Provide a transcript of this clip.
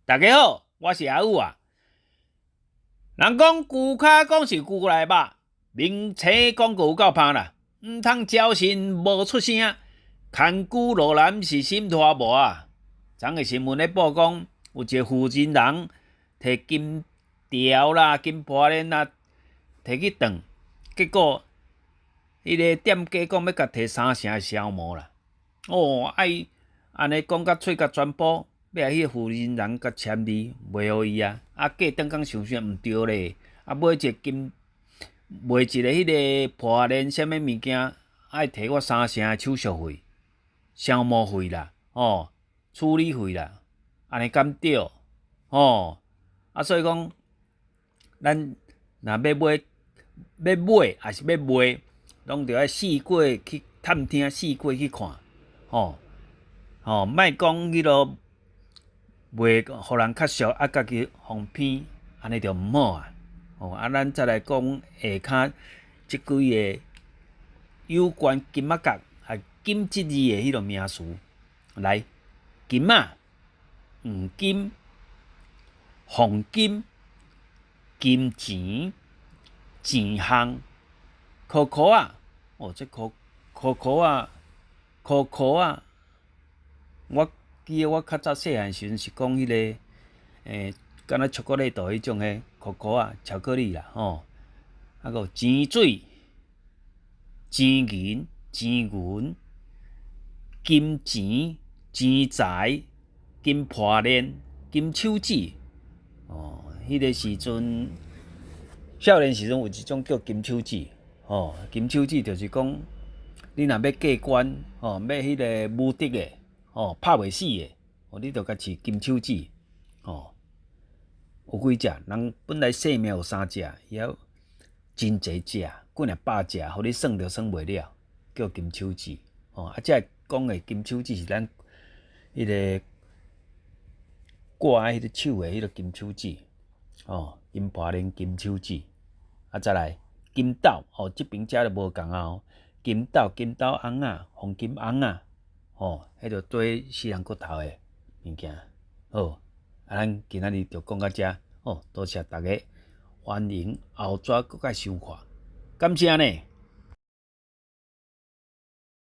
大家好，我是阿宇啊。人講龜跤講是龜內肉，明星廣告有夠芳啦，毋通招神無出聲，牽牛路男是心大無啊？昨个新聞咧報講，有一個負責人提金條啦、金破鏈啦，提去當，結果彼个店家講欲共提三成的消磨啦。哦，愛按呢講甲喙甲全部。欲彼个負責人共簽字，賣予伊啊！啊，過轉工想想毋對咧，啊，買一個金，賣一个彼个破鏈，啥物物件，愛提我三成的手續費、消磨費啦，吼，處理費啦，按呢敢對？吼，啊，所以講，咱若欲買、欲買，抑是欲賣，攏著愛四過去探聽，四過去看，吼，吼，莫講彼落。賣予人較俗，啊，家己予騙，按呢就毋好啊！吼，啊，咱再來講下跤這幾个有關金仔角啊金這字的彼个名詞。來，金仔、黃金、黃金、金錢、錢項、箍箍仔，哦，這箍箍箍仔、箍箍仔，我記得我較早細漢時陣是講彼个，敢若巧克力豆彼種的可可仔，巧克力啦，吼。啊，閣有錢水、錢銀、錢銀、金錢、錢財、金破鏈、金手指。哦，彼个時陣，少年時陣有一種叫金手指，吼，金手指就是講，你若欲過關，吼，欲彼个無敵的。吼，拍袂死的，哦，你就共飼金手指，吼，有幾隻？人本來生命有三隻，伊猶真濟隻，幾若百隻，予你算都算袂了，叫金手指，吼，啊，這講的金手指是咱彼个掛佇彼个手的彼个金手指，吼，金破鏈金手指，啊，再來金豆，哦，這爿食就無仝啊，哦，金豆、金豆尪仔、黃金尪仔。吼，彼著做死人骨頭的物件，好，啊，咱今仔日就講到遮，好，多謝逐家，歡迎後逝閣再收看，感謝呢。